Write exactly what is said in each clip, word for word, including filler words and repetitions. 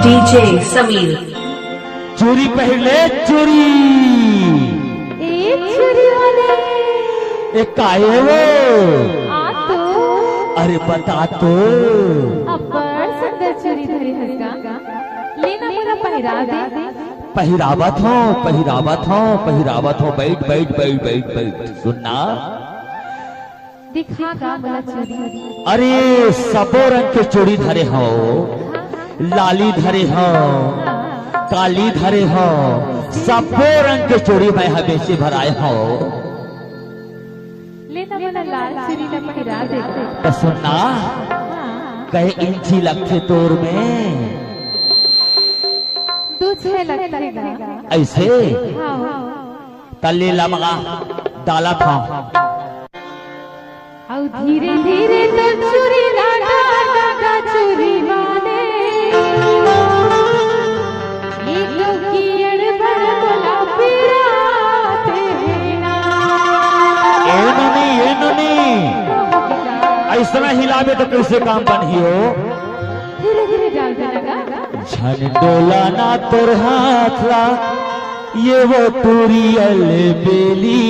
DJ Sameer. चूरी पहिर ले, चूरी। ए चूरी वाले। ए, काहे वो? आ तो। अरे, बता तो। अब्बड़ सुंदर चूरी धरे हस गा। ले ना, मोला पहिरा दे। पहिरावत हंव, पहिरावत हंव, पहिरावत हंव। बइठ, बइठ, बइठ, बइठ, बइठ। सुन ना। दिखा गा मोला चूरी। अरे, सबो रंग के चूरी धरे हंव, लाली धरे हंव, काली धरे हंव, सबो रंग के चूरी मैं ह बेचे बर आए हंव। ले ना, मोला लाल चूरी ला पहिरा दे। त सुन ना, हाँ। कै इंची लगथे तोर में? दू छै लगथे गा। अइसे? हाँ। त ले ला मगा, डालत हंव। अउ धीरे धीरे तो चूरी ला डाल गा चूरी वाले। ये तो कियड़ भर मोला पिरात हे ना। ए नोनी, ए नोनी। अइसना हिलाबे त कइसे काम बनही हो? धीरे धीरे डाल देना गा। झन डोला ना तोर हाथ ला, ये वो टूरी अलबेली।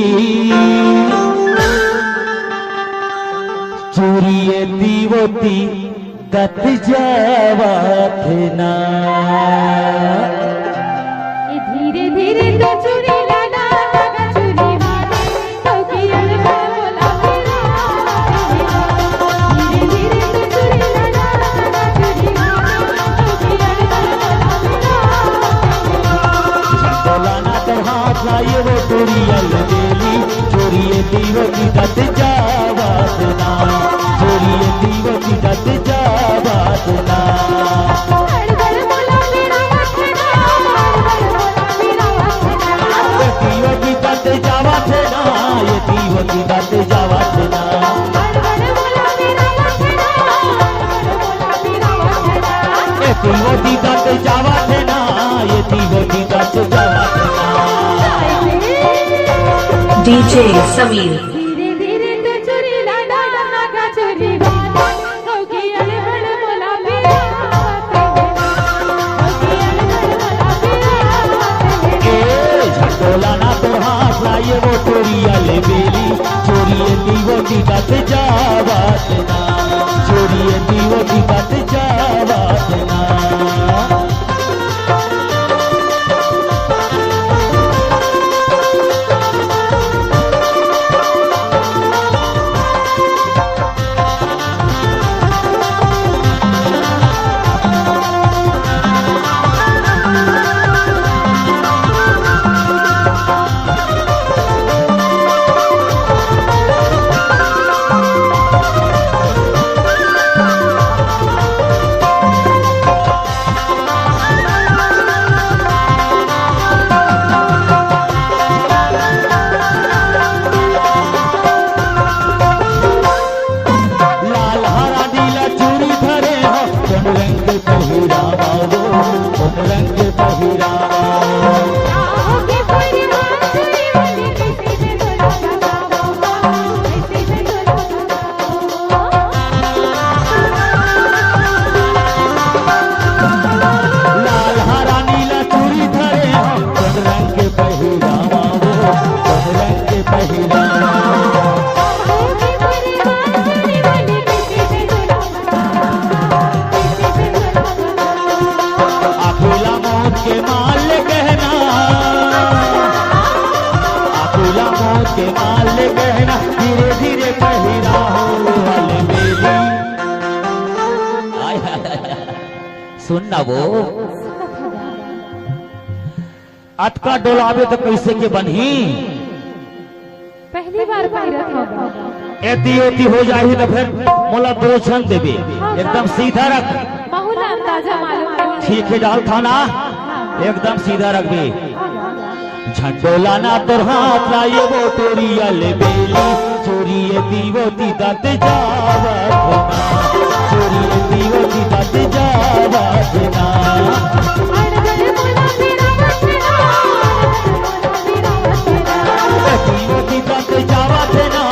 चूरी एती वोती दत जावत ना। ए धीरे धीरे तो चूरी ला ना, चूरी वाले। झन डोला ना तोर हाथ ला, ये वो टूरी अलबेली, चूरी एती वोती दत जावत ना, चूरी एती वोती दत जावत ना। एती वोती दत जावत ना, एती वोती दत जावत ना। एती वोती दत जावत ना, एती वोती दत जावत ना। डीजे समीर। धीरे धीरे तो चूरी ला डाल गा चूरी वाले। ए, झन डोला ना तोर हाथ ला, ये वो टूरी अलबेली, चूरी एती वोती दत जावत ना, चूरी एती वोती दत जावत ना। लाल हरा नीला चूरी धरे हो, कोन रंग के पहिरावा वो, कोन रंग के पहिरावा। लाल हरा नीला चूरी धरे हो, कोन रंग के पहिरावा वो, कोन रंग के पहिरावा। आँखी ला मौत के माल गहना, आँखी ला मौत के माल गहना, धीरे धीरे पहिरा हो अलबेली। आय, आय, आय, आय। सुन ना वो। अतका डोलाबे त कइसे के बनही? पहली बार पहिरत हव। एती ओती हो जाही त फेर मोला दो झन देबे। हाँ, एकदम हाँ। सीधा रख। महू ला अंदाजा मालूम नहीं। ठीक हे, डाल थाना। हाँ। एकदम सीधा रखबे। हाँ। झन डोला ना तोर हाथ ला ये वो टूरी अलबेली, चूरी एती ओती दत जावत ना, चूरी एती ओती दत जावत ना। एती ओती दत जावत ना,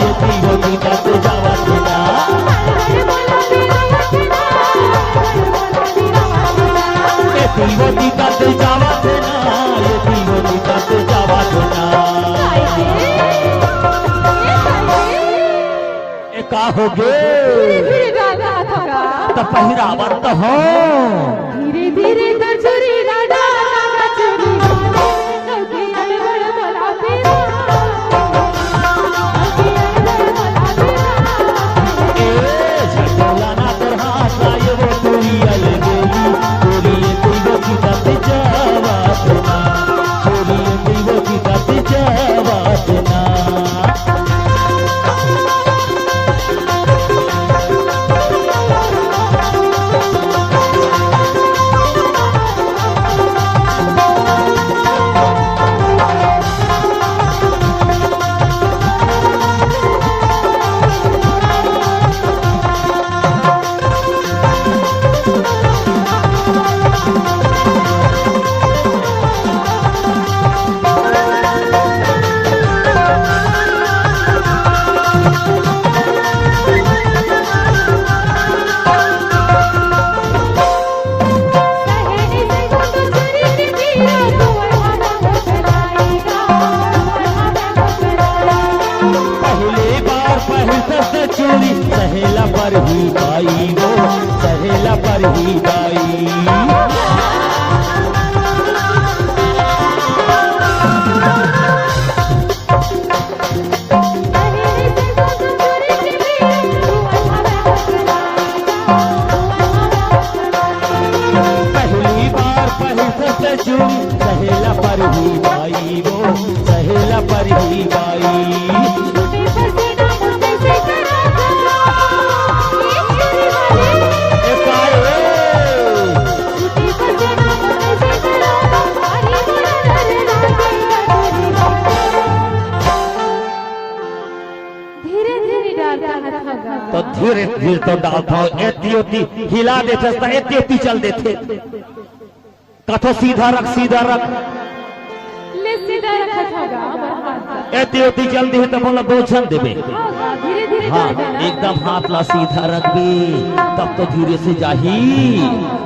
एती ओती दत जावत ना। जावत ना, ये तीनों की जात जावत ना। ए का हो गे? धीरे धीरे डाल रहा था का? त पहिरावत त हो। धीरे धीरे तो चूरी ना डाल, ना चूरी। ए, झटोला ना तोर हाथ आए वो तोरी अलबेली, तोरी ए तैयो की दत जावत ना, तोरी ए तैयो की दत जावत ना। पहली बार पहिरत चूरी, सहेला पर ही बाई वो, सहेला पर ही बाई। पहली बार पहिरत चूरी, सहेला पर ही बाई वो, सहेला पर ही बाई। ए काय रे? धीरे धीरे डालता है धागा। तो धीरे धीरे तो डालत हो, एती ओती हिला देथस त एती ओती चल देथे। कथो सीधा रख, सीधा रख। ले सीधा रखत होगा, हमर हाथ। एती ओती चल दिहे त मोला दो झन देबे। हाँ, धीरे धीरे हाँ, डाल देना। एकदम हाथ ला सीधा रखबे, तब तो धीरे से जाही।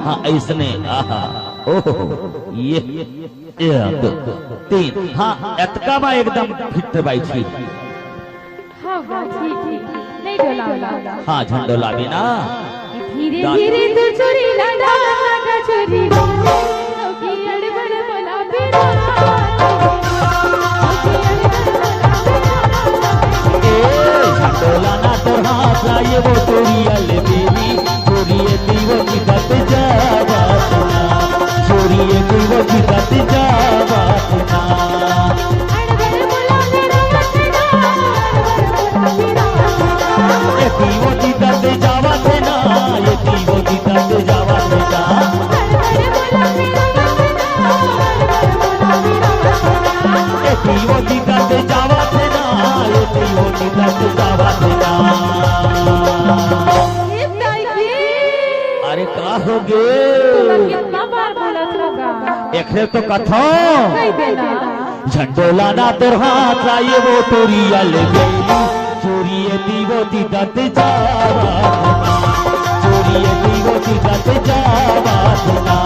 हाँ, ऐसने, आहा, ओहो, ये, एक, तीन, हाँ, एतका बा एकदम फिट बैठी। हाँ, बा, ठीक, ठीक। नहीं डोलावला। हाँ, झन डोलाबे ना। धीरे डाल। धीरे तू चोरी लगा, लगा चोरी। की अड़बड़ बोला बेटा। ए, झन डोला ना तोर हाथ ला ये वो तोरी अलबेली। चोरी ए दीवो की दत जावत ना। चोरी ए दीवो की दत जावत ना। ए दीवो की दत जावत ना, ए दीवो की दत जावत ना। ए दीवो की दत जावत ना, ए दीवो की दत जावत ना। अरे का हो गे? तोला कितना बार बोलत होगा? एकरे तो कथो। कह देना। झन डोला ना तोर हाथ ला ये वो टोरी अलबेली, चोरी ए दीवो दी दत जावत ना, चोरी ए दीवो दी दत जावत ना।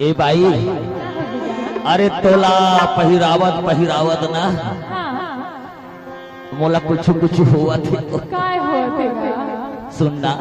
ए बाई, अरे तोला पहिरावत पहिरावत ना मोला कुछ कुछ होवत हे। काय होवत हे गा? सुन ना,